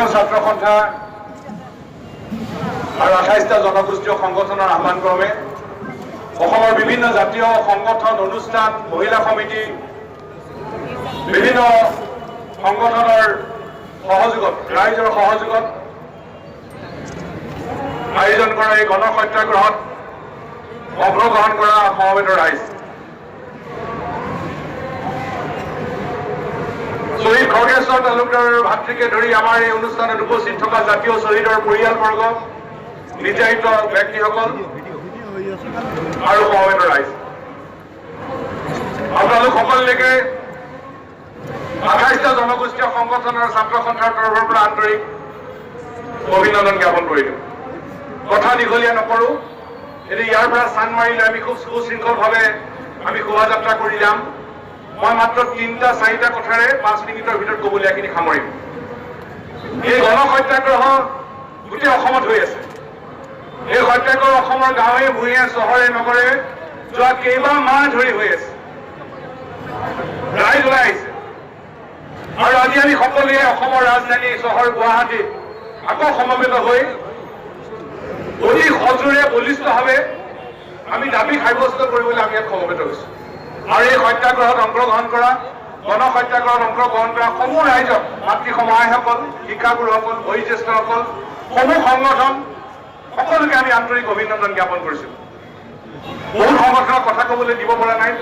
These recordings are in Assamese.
অসম ছাত্ৰ সন্থা আৰু 28টা জনগোষ্ঠীয় সংগঠনৰ আহ্বানক্ৰমে অসমৰ বিভিন্ন জাতীয় সংগঠন, অনুষ্ঠান, মহিলা সমিতি, বিভিন্ন সংগঠনৰ সহযোগত, ৰাইজৰ সহযোগত আয়োজন কৰা এই গণ সত্যাগ্ৰহত অংশগ্ৰহণ কৰা সমবেত ৰাইজ, শ্বহীদ খৰ্গেশ্বৰ তালুকদাৰৰ ভাতৃকে ধৰি আমাৰ এই অনুষ্ঠানত উপস্থিত থকা জাতীয় শ্বহীদৰ পৰিয়ালবৰ্গ, নিৰ্যাতিত ব্যক্তিসকল আৰু সমবেত ৰাইজ, আপোনালোক সকলোলৈকে 28টা জনগোষ্ঠীয় সংগঠনৰ ছাত্ৰ সন্থাৰ তৰফৰ পৰা আন্তৰিক অভিনন্দন জ্ঞাপন কৰিলো। কথা দীঘলীয়া নকৰো। এতিয়া ইয়াৰ পৰা চানমাৰিলৈ আমি খুব সুশৃংখলভাৱে আমি শোভাযাত্ৰা কৰি যাম। মই মাত্ৰ তিনিটা চাৰিটা কথাৰে 5 মিনিটৰ ভিতৰত ক'বলগীয়াখিনি সামৰিম। এই গণ সত্যাগ্ৰহ গোটেই অসমত হৈ আছে। এই সত্যাগ্ৰহ অসমৰ গাঁৱে ভূঞে, চহৰে নগৰে যোৱা কেইবা মাহ ধৰি হৈ আছে। ৰাইজ ওলাই আহিছে আৰু আজি আমি সকলোৱে অসমৰ ৰাজধানী চহৰ গুৱাহাটীত আকৌ সমবেত হৈ অতি সজোৰে, বলিষ্ঠভাৱে আমি দাবী সাব্যস্ত কৰিবলৈ আমি ইয়াত সমবেত হৈছো। আৰু এই সত্যাগ্ৰহত অংশগ্ৰহণ কৰা, গণ সত্যাগ্ৰহত অংশগ্ৰহণ কৰা সমূহ ৰাইজক, মাতৃ সমায়সকল, শিক্ষাগুৰুসকল, বয়োজ্যেষ্ঠসকল, সমূহ সংগঠন, সকলোকে আমি আন্তৰিক অভিনন্দন জ্ঞাপন কৰিছো। বহুত সংগঠনৰ কথা ক'বলৈ দিব পৰা নাই,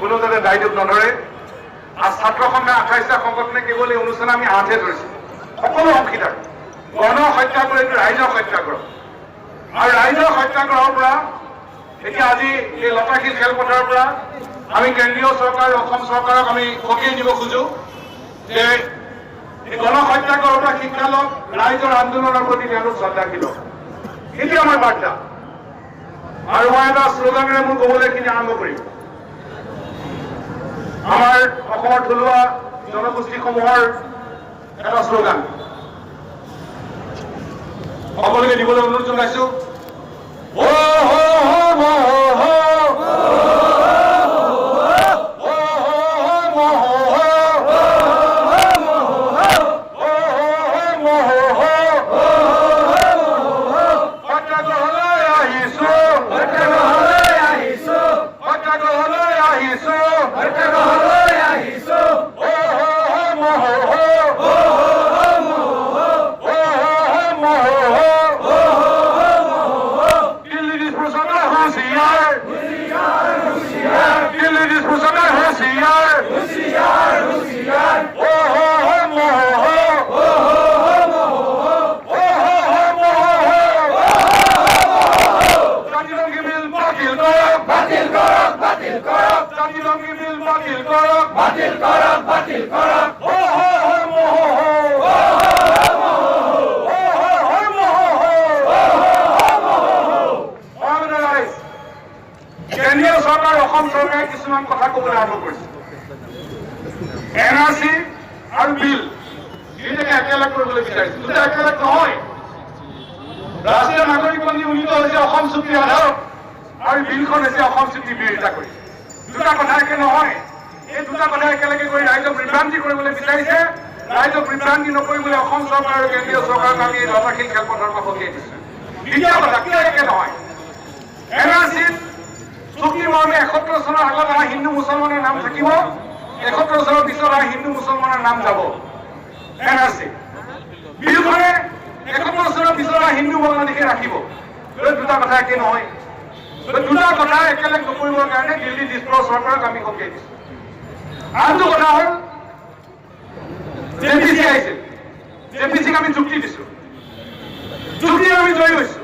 কোনো যাতে দায়িত্ব নধৰে। আৰু ছাত্ৰ সন্থা, 28টা সংগঠনে কেৱল এই অনুষ্ঠান আমি আঁতহে ধৰিছো। সকলো অংশীদাৰ। গণ সত্যাগ্ৰহ এইটো ৰাইজৰ সত্যাগ্ৰহ আৰু ৰাইজৰ সত্যাগ্ৰহৰ পৰা এতিয়া আজি এই লতাশিল খেলপথাৰৰ পৰা আমি কেন্দ্ৰীয় চৰকাৰ, অসম চৰকাৰক আমি সকীয়াই দিব খোজো যে এই গণ সত্যাগ্ৰহৰ পৰা শিক্ষা লওক, ৰাইজৰ আন্দোলনৰ প্ৰতি তেওঁলোক শ্ৰদ্ধাশীল হওক। সেইটো আমাৰ বাৰ্তা। আৰু মই এটা শ্লোগানেৰে মোৰ ক'বলৈখিনি আৰম্ভ কৰিম। আমাৰ অসমৰ থলুৱা জনগোষ্ঠীসমূহৰ এটা শ্লোগান সকলোকে দিবলৈ অনুৰোধ জনাইছো। হ হ হ হ হ, হ হ হ হ, হ হ হ। সত্যাগ্ৰহলৈ আহিছো, সত্যাগ্ৰহলৈ আহিছো, সত্যাগ্ৰহলৈ আহিছো, সত্যাগ্ৰহলৈ আহিছো। হ হ হ হ, হ হ হ হ। দিল্লী দিছপুৰ চৰকাৰ হুঁচিয়াৰ, দিল্লী দিছপুৰ চৰকাৰ হুঁচিয়াৰ। হুঁচিয়াৰ, হুঁচিয়াৰ। হ হ হ হ, হ হ হ হ। জাতিৰংগী বিল বাতিল কৰক, বাতিল কৰক, বাতিল কৰক, জাতিৰংগী বিল বাতিল কৰক, বাতিল কৰক, বাতিল কৰক। হ হ হ হ, হ হ হ হ। ৰাইজ, কেন্দ্ৰীয় চৰকাৰ, অসম চৰকাৰে কিছুমান কথা ক'বলৈ আৰম্ভ কৰিছে। এনআৰচি আৰু বিল দুইটাকে একেলগ কৰিবলৈ বিচাৰিছে। দুটা একেলগ নহয়। ৰাষ্ট্ৰীয় নাগৰিকপঞ্জী উন্নীত হৈছে অসম চুক্তিৰ আধাৰত আৰু বিলখন হৈছে অসম চুক্তিৰ বিৰোধিতা কৰি। দুটা কথা একে নহয়। এই দুটা কথা একেলগে কৰি ৰাইজক বিভ্ৰান্তি কৰিবলৈ বিচাৰিছে। ৰাইজক বিভ্ৰান্তি নকৰিবলৈ অসম চৰকাৰ আৰু কেন্দ্ৰীয় চৰকাৰক আমি এই লতাশিল খেলপথাৰৰ পৰা সকীয়াই দিছো। দ্বিতীয় কথা, কিয় একে নহয়? এনআৰচিত চুক্তি মৰ্মে 71 চনৰ আগত অহা হিন্দু মুছলমানৰ নাম থাকিব, 71 চনৰ পিছত অহা হিন্দু মুছলমানৰ নাম যাব এনআৰচি। বিলখনে 71 চনৰ পিছত অহা হিন্দু বাংলাদেশী ৰাখিব। এই দুটা কথা একে নহয়। এই দুটা কথা একেলগ নকৰিবৰ কাৰণে দিল্লী দিছপুৰৰ চৰকাৰক আমি সকীয়াই দিছো। আনটো কথা হ'ল, জেপিচি আহিছিল, জেপিচিক আমি যুক্তি দিছো, যুক্তি আমি জয়ী হৈছো।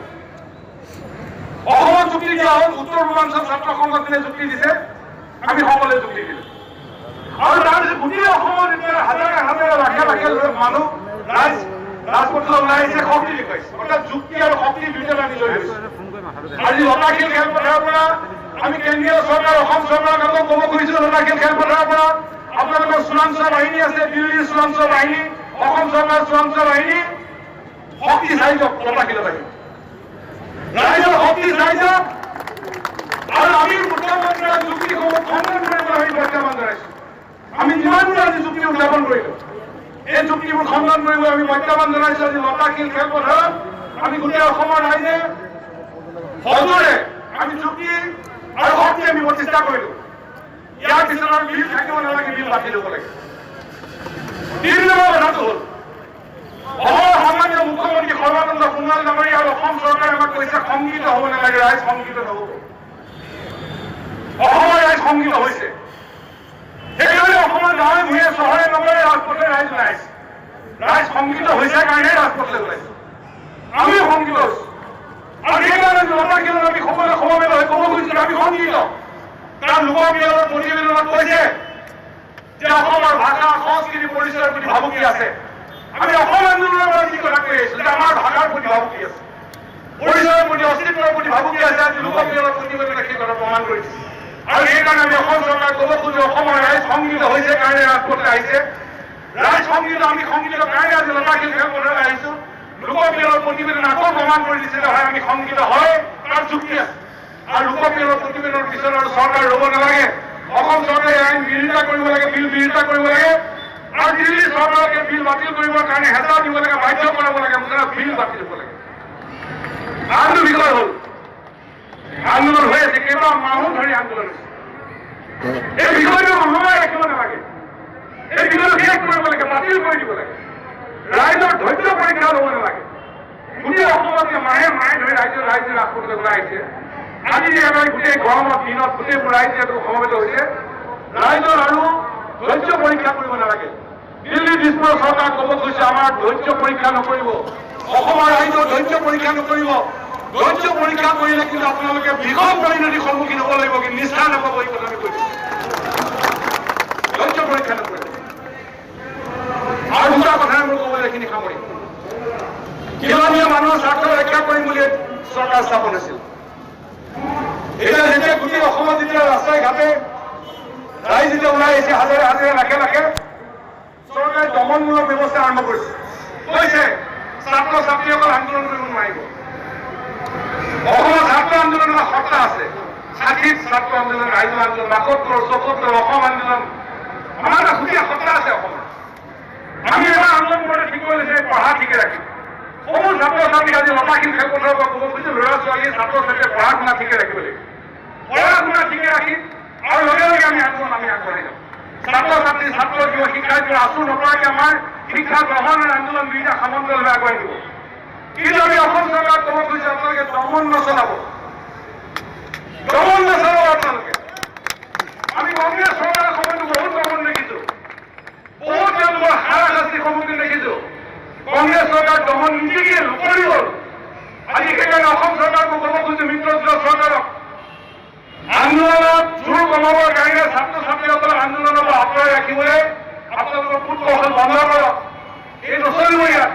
অসমত যুক্তি দিয়া হ'ল, উত্তৰ পূৰ্বাঞ্চল ছাত্ৰ সংগঠনে যুক্তি দিছে, আমি সকলোৱে যুক্তি দিলো। আৰু তাৰপিছত গোটেই অসমত এতিয়া হাজাৰে হাজাৰে, লাখে লাখে মানুহ, ৰাইজ ৰাজপথলৈ ওলাই আহিছে, শক্তি দেখুৱাইছে। অৰ্থাৎ যুক্তি আৰু শক্তি দুয়োটাত আমি জয়ী হৈছো। আজি লতাশিল খেলপথাৰৰ পৰা আমি কেন্দ্ৰীয় চৰকাৰ, অসম চৰকাৰক আকৌ ক'ব খুজিছো, লতাশিল খেলপথাৰৰ পৰা আপোনালোকৰ চোৰাংচোৱা বাহিনী আছে, দিল্লীৰ চোৰাংচোৱা বাহিনী, অসম চৰকাৰৰ চোৰাংচোৱা বাহিনী, শক্তি চাই যাওক। লতাশিলত আহি ৰাইজৰ শক্তি চাই যাওক। আৰু আমি প্ৰত্যাহ্বান কৰা যুক্তিসমূহ খণ্ডন কৰিবলৈ আমি প্ৰত্যাহ্বান জনাইছো। আমি যিমানবোৰ আজি যুক্তি উত্থাপন কৰিলো এই যুক্তিবোৰ খণ্ডন কৰিব আমি প্ৰত্যাহ্বান জনাইছো। আজি লতাশিল খেলপথাৰত আমি গোটেই অসমৰ ৰাইজে সজোৰে আমি যুক্তি আৰু শক্তি আমি প্ৰতিষ্ঠা কৰিলো। ইয়াৰ পিছত আৰু বিল থাকিব নালাগে, বিল বাতিল হ'ব লাগে। তিনি নম্বৰ কথাটো হ'ল, অসমৰ সন্মানীয় মুখ্যমন্ত্ৰী সৰ্বানন্দ সোণোৱাল ডাঙৰীয়া আৰু অসম চৰকাৰে আমাক কৈছে, শংকিত হ'ব নালাগে ৰাইজ, শংকিত নহ'ব। অসমৰ ৰাইজ শংকিত হৈছে। সেইকাৰণে অসমৰ গাঁৱে ভূঞে, চহৰে নগৰে, ৰাজপথে ৰাইজ ওলাইছে। ৰাইজ শংকিত হৈছে কাৰণে ৰাজপথলৈ ওলাইছে। আমিও শংকিত হৈছো আৰু সেইকাৰণে লতাশিলত আমি সকলোৱে সমবেত হৈ ক'ব খুজিছো, আমি শংকিত। কাৰণ লোকপিয়লৰ প্ৰতিবেদনত কৈছে যে অসমৰ ভাষা, সংস্কৃতি, পৰিচয়ৰ প্ৰতি ভাবুকি আছে। আমি অসম আন্দোলনৰ পৰা যি কথা কৈ আহিছো যে আমাৰ ভাষাৰ প্ৰতি ভাবুকি আছে, পৰিচয়ৰ প্ৰতি, অস্তিত্বৰ প্ৰতি ভাবুকি আছে, আজি লোকপিয়লৰ প্ৰতিবেদনে সেই কথা প্ৰমাণ কৰিছে। আৰু সেইকাৰণে আমি অসম চৰকাৰক ক'ব খোজো, অসমৰ ৰাইজ শংকিত হৈছে কাৰণে ৰাজপথলৈ আহিছে। ৰাইজ শংকিত, আমি শংকিত কাৰণে আজি লতাশিল খেলপথাৰলৈ আহিছো। লোকপিয়লৰ প্ৰতিবেদন আকৌ প্ৰমাণ কৰি দিছে যে হয়, আমি শংকিত হয়, তাৰ যুক্তি আছে। আৰু লোকপিয়লৰ প্ৰতিবেদনৰ পিছত আৰু চৰকাৰ ৰ'ব নালাগে। অসম চৰকাৰে আইন বিৰোধিতা কৰিব লাগে, বিল বিৰোধিতা কৰিব লাগে আৰু দিল্লী চৰকাৰকে বিল বাতিল কৰিবৰ কাৰণে হেঁচা দিব লাগে, বাধ্য কৰাব লাগে। মুঠতে বিল বাতিল হ'ব লাগে। আনটো বিষয় হ'ল, আন্দোলন হৈ আছে, কেইবা মাহো ধৰি আন্দোলন হৈছে। এই বিষয়টো ওলোমাই ৰাখিব নালাগে। এই বিষয়টো শেষ কৰিব লাগে, বাতিল কৰি দিব লাগে। ৰাইজৰ ধৈৰ্য পৰীক্ষা ল'ব নালাগে। গোটেই অসমত মাহে মাহে ধৰি ৰাইজে ৰাজপথলৈ ওলাই আহিছে। আজি এবাৰ গোটেই গৰমত দিনত গোটেইবোৰ ৰাইজ ইয়াত সমবেত হৈছে। ৰাইজৰ আৰু ধৈৰ্য পৰীক্ষা কৰিব নালাগে। দিল্লী, দিছপুৰৰ চৰকাৰক ক'ব খুজিছে, আমাৰ ধৈৰ্য পৰীক্ষা নকৰিব। অসমৰ ৰাইজৰ ধৈৰ্য পৰীক্ষা নকৰিব। ধৈৰ্য পৰীক্ষা কৰিলে কিন্তু আপোনালোকে ভীষণ পৰিণতিৰ সন্মুখীন হ'ব লাগিব, কিন্তু নিস্তাৰ নাপাব। এই কথা আমি কৈ দিছোঁ, ধৈৰ্য পৰীক্ষা নকৰিব। আৰু দুটা কথা মোৰ ক'বলৈ, এইখিনি সামৰিম। খিলঞ্জীয়া মানুহৰ স্বাৰ্থ ৰক্ষা কৰিম বুলি চৰকাৰ স্থাপন হৈছিল। এতিয়া যেতিয়া গোটেই অসমত যেতিয়া ৰাস্তাই ঘাটে ৰাইজ যেতিয়া ওলাই আহিছে, হাজাৰে হাজাৰে, লাখে লাখে, চৰকাৰে দমনমূলক ব্যৱস্থা আৰম্ভ কৰিছে। কৈছে, ছাত্ৰ ছাত্ৰীসকল আন্দোলন কৰিব নোৱাৰিব। অসমৰ ছাত্ৰ আন্দোলনৰ সত্তা আছে। 60ত ছাত্ৰ আন্দোলন, ৰাইজৰ আন্দোলন, 72, 74 অসম আন্দোলন, আমাৰ এটা সুকীয়া সত্তা আছে অসমৰ। আমি এবাৰ আন্দোলন কৰোঁতে ঠিক কৰি লৈছে, পঢ়া ঠিকে ৰাখিম। সমূহ ছাত্ৰ ছাত্ৰীক আজি লতাশিল খেলপথাৰৰ পৰা ক'ব খুজিছো, ল'ৰা ছোৱালী, ছাত্ৰ ছাত্ৰীয়ে পঢ়া শুনা ঠিকে ৰাখিব লাগিব। পঢ়া শুনা ঠিকে ৰাখি আৰু লগে লগে আমি আন্দোলন আমি আগবঢ়াই যাম। ছাত্ৰ ছাত্ৰী, ছাত্ৰ যুৱ শিক্ষাৰ্থীৰ আঁচু নপৰাকে আমাৰ শিক্ষা গ্ৰহণ আৰু আন্দোলন দুইটা সমান্তৰালভাৱে আগুৱাই দিব। কিন্তু আমি অসম চৰকাৰক ক'ব খুজিছো, আপোনালোকে দমন নচলাব, দমন নচলাব আপোনালোকে। আমি কংগ্ৰেছ চৰকাৰৰ সময়তো বহুত দমন দেখিছো, বহুত তেওঁলোকৰ হাৰাশাস্তিৰ সন্মুখীন দেখিছো। কংগ্ৰেছ চৰকাৰ দমন নীতিকে লুকৰি গ'ল। আজি সেইকাৰণে অসম চৰকাৰকো ক'ব খুজিছো, মিত্ৰজোঁটৰ চৰকাৰক, আন্দোলনত জোৰ কমাবৰ কাৰণে, ছাত্ৰ ছাত্ৰীসকলক আন্দোলনৰ পৰা আঁতৰাই ৰাখিবলৈ আপোনালোকৰ কূট কৌশল বন্ধ কৰক। এই নচলিব ইয়াত,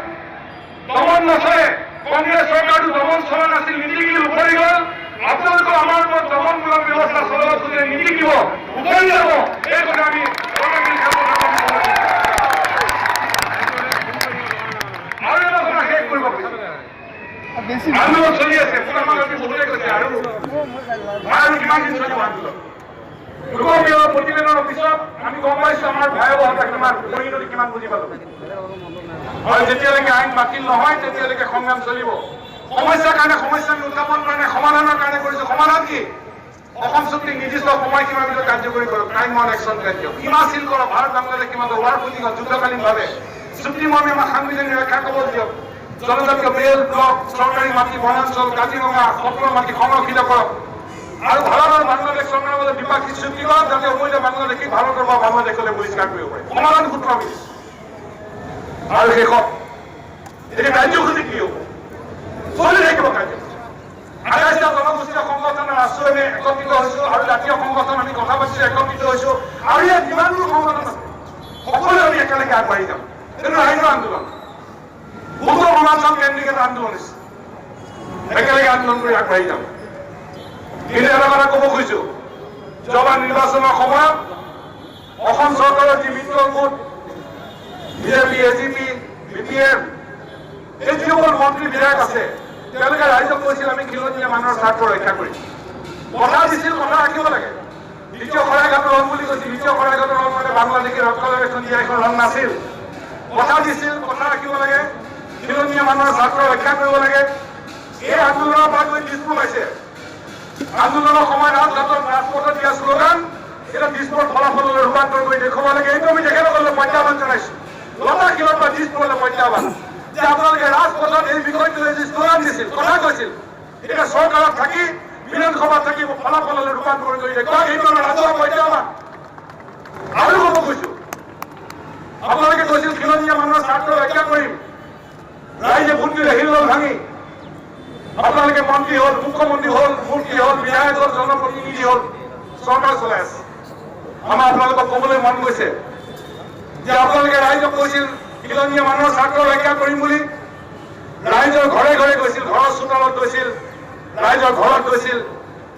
দমন নচলে। কংগ্ৰেছ চৰকাৰটো দমন চলা নাছিল, নীতিগিল উফৰি গ'ল। আপোনালোকেও আমাৰ ওপৰত দমনমূলক ব্যৱস্থা চলাব খুজিলে নিটিকিব, উফৰি যাব। এই কথা আমি লতাশিল খেলপথাৰত আমি ক'ব খুজিছো। আৰু এটা কথা শেষ কৰিব খুজিছো। আন্দোলন চলি আছে। মোক আমাক আজি বহুতে কৈছে, আৰু আৰু কিমান দিন চলিব আন্দোলন? লোকপিয়লৰ প্ৰতিবেদনৰ পিছত আমি গম পাইছো আমাৰ ভয়াৱহতা কিমান, পৰিণতি কিমান বুজি পালো। আৰু যেতিয়ালৈকে আইন বাতিল নহয়, তেতিয়ালৈকে সংগ্ৰাম চলিব। সমস্যাৰ কাৰণে, সমস্যা আমি উত্থাপন কৰা নাই, সমাধানৰ কাৰণে কৰিছো। সমাধান কি? অসম চুক্তিক নিৰ্দিষ্ট সময়সীমাৰ ভিতৰত কাৰ্যকৰী কৰক, টাইম বাউণ্ড একশ্যন কাৰ্য। সীমা চিল কৰক, ভাৰত বাংলাদেশ সীমান্ত ৱাৰ ফুটিঙত যুদ্ধকালীনভাৱে। চুক্তি মৰ্মে আমাক সাংবিধানিক ৰক্ষা কবচ দিয়ক। জনজাতীয় বেল্ট, ব্লক, চৰকাৰী মাটি, বনাঞ্চল, কাজিৰঙা, সত্ৰৰ মাটি সংৰক্ষিত কৰক আৰু ভাৰত আৰু বাংলাদেশ চৰকাৰৰ মাজত দ্বিপাক্ষিক চুক্তি কৰক, যাতে অবৈধ বাংলাদেশী ভাৰতৰ পৰা বাংলাদেশলৈ বহিষ্কাৰ কৰিব পাৰে। সমাধান সূত্ৰ আমি দিছো। আৰু শেষত এতিয়া কাৰ্যসূচী কি হ'ব? চলি থাকিব কাৰ্যসূচী। 28টা জনগোষ্ঠীয় সংগঠনৰ আছু আমি একত্ৰিত হৈছো আৰু জাতীয় সংগঠন আমি কথা পাতিছো, একত্ৰিত হৈছো। আৰু ইয়াত যিমানবোৰ সংগঠন আছে, সকলোৱে আমি একেলগে আগবাঢ়ি যাম। এইটো ৰাইজৰ আন্দোলন, উত্তৰ পূৰ্বাঞ্চল কেন্দ্ৰিক এটা আন্দোলন হৈছে। একেলগে আন্দোলন কৰি আগবাঢ়ি যাম। কিন্তু এটা কথা ক'ব খুজিছো, যোৱা নিৰ্বাচনৰ সময়ত অসম চৰকাৰৰ যি মিত্ৰ গোট, বিজেপি, এজিপি, বিপিএফ, এই যিসকল মন্ত্ৰী বিধায়ক আছে, তেওঁলোকে ৰাইজক কৈছিল, আমি খিলঞ্জীয়া মানুহৰ স্বাৰ্থ ৰক্ষা কৰিম। কথা দিছিল, কথা ৰাখিব লাগে। দ্বিতীয় শৰাইঘাটৰ ৰণ বুলি কৈছিল। দ্বিতীয় শৰাইঘাটৰ ৰণ মানে বাংলাদেশী ৰক্ষণাবেক্ষণ দিয়া এখন ৰণ নাছিল। কথা দিছিল, কথা ৰাখিব লাগে, খিলঞ্জীয়া মানুহৰ স্বাৰ্থ ৰক্ষা কৰিব লাগে। এই আন্দোলনৰ পৰা গৈ দিছপুৰ পাইছে। আন্দোলনৰ সময়ত ৰাজঘাটত, ৰাজপথত দিয়া শ্লোগান এতিয়া দিছপুৰ ফলাফললৈ ৰূপান্তৰ কৰি দেখুৱাব লাগে। এইটো আমি তেখেতসকললৈ প্ৰত্যাহ্বান জনাইছো, লতাশিলৰ পৰা দিছপুৰলৈ প্ৰত্যাহ্বান যে আপোনালোকে ৰাজপথত এই বিষয়টোলৈ যি শ্লোগান দিছিল, কথা কৈছিল, এতিয়া চৰকাৰত থাকি, বিধানসভাত থাকি ফলাফললৈ ৰূপান্তৰ কৰি দেখুৱাওক। এইটো আমাৰ ৰাজহুৱা প্ৰত্যাহ্বান। আৰু ক'ব কৈছো, আপোনালোকে কৈছিল খিলঞ্জীয়া মানুহৰ স্বাৰ্থ ৰক্ষা কৰিম। ৰাইজে ভোট দিলে হিলদল ভাঙি। আপোনালোকে মন্ত্ৰী হ'ল, মুখ্যমন্ত্ৰী হ'ল, মূৰ্তি হ'ল, বিধায়ক হ'ল, জনপ্ৰতিনিধি হ'ল, চৰকাৰ চলাই আছে। আমাৰ আপোনালোকক ক'বলৈ মন গৈছে যে আপোনালোকে ৰাইজক কৈছিল খিলঞ্জীয়া মানুহৰ স্বাৰ্থ ৰক্ষা কৰিম বুলি। ৰাইজৰ ঘৰে ঘৰে গৈছিল, ঘৰৰ চোতালত গৈছিল, ৰাইজৰ ঘৰত গৈছিল,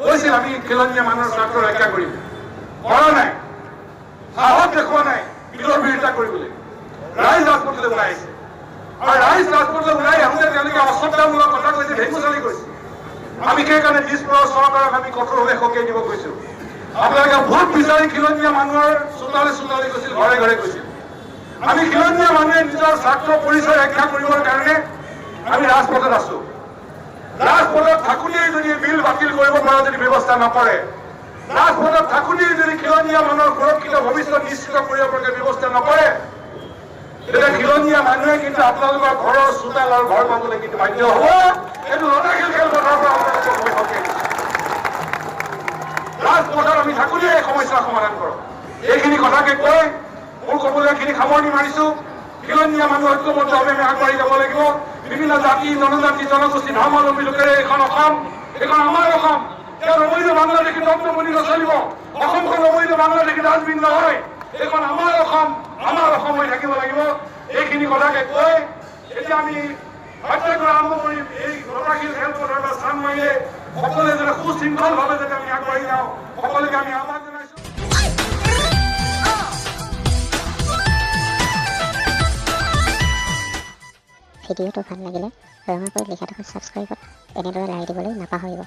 কৈছিল আমি খিলঞ্জীয়া মানুহৰ স্বাৰ্থ ৰক্ষা কৰিম। কৰা নাই, সাহস দেখুওৱা নাই বিলৰ বিৰোধিতা কৰিবলৈ। ৰাইজ ৰাজপথলৈ ওলাই আহিছে আৰু ৰাইজ ৰাজপথলৈ ওলাই আহোঁতে তেওঁলোকে অশ্ৰদ্ধামূলক কথা কৈছে, ভেঙুচালি কৈছে। আমি সেইকাৰণে দিছপুৰৰ চৰকাৰক আমি কঠোৰভাৱে সকীয়াই দিব কৈছো। আপোনালোকে ভোট বিচাৰি খিলঞ্জীয়া মানুহৰ চোতালে চোতালে গৈছিল, ঘৰে ঘৰে গৈছিল। আমি খিলঞ্জীয়া মানুহে নিজৰ স্বাৰ্থ, পৰিচয় ৰক্ষা কৰিবৰ কাৰণে আমি ৰাজপথত আছো। ৰাজপথত থাকোঁতেই যদি বিল বাতিল কৰিব পৰা যদি ব্যৱস্থা নকৰে, ৰাজপথত থাকোঁতেই যদি খিলঞ্জীয়া মানুহৰ সুৰক্ষিত ভৱিষ্যত নিশ্চিত কৰিব পৰাকৈ ব্যৱস্থা নকৰে, তেতিয়া খিলঞ্জীয়া মানুহে কিন্তু আপোনালোকৰ ঘৰৰ চোতাল আৰু ঘৰ পাবলৈ কিন্তু বাধ্য হ'ব। এইটো লতাশিল খেলপথাৰৰ পৰা আপোনালোকক মই সকীয়াই দিছো। ৰাজপথত আমি থাকোঁতে এই সমস্যাৰ সমাধান কৰক। এইখিনি কথাকে কৈ মোৰ ক'বলগীয়াখিনি সামৰণি মাৰিছো। খিলঞ্জীয়া মানুহ ঐক্যবদ্ধভাৱে আমি আগবাঢ়ি যাব লাগিব। বিভিন্ন জাতি, জনজাতি, জনগোষ্ঠী, ধৰ্মাৱলম্বী লোকেৰে এইখন অসম, এইখন আমাৰ অসম। ইয়াত অবৈধ বাংলাদেশী দমদমনি নচলিব। অসমখন অবৈধ বাংলাদেশী ডাষ্টবিন নহয়। এইখন আমাৰ অসম, আমাৰ অসম হৈ থাকিব লাগিব। এইখিনি কথাকে কৈ এতিয়া আমি সত্যাগ্ৰহ আৰম্ভ কৰিম এই লতাশিল খেলপথাৰ বা চানমাৰিয়ে। সকলোৱে যাতে সুশৃংখলভাৱে যাতে আমি আগবাঢ়ি যাওঁ, সকলোকে আমি আহ্বান জনাইছো। ভিডিঅ'টো ভাল লাগিলে ৰঙাকৈ লিখা থকা ছাবস্ক্ৰাইবত এনেদৰে লাৰি দিবলৈ নাপাহৰিব।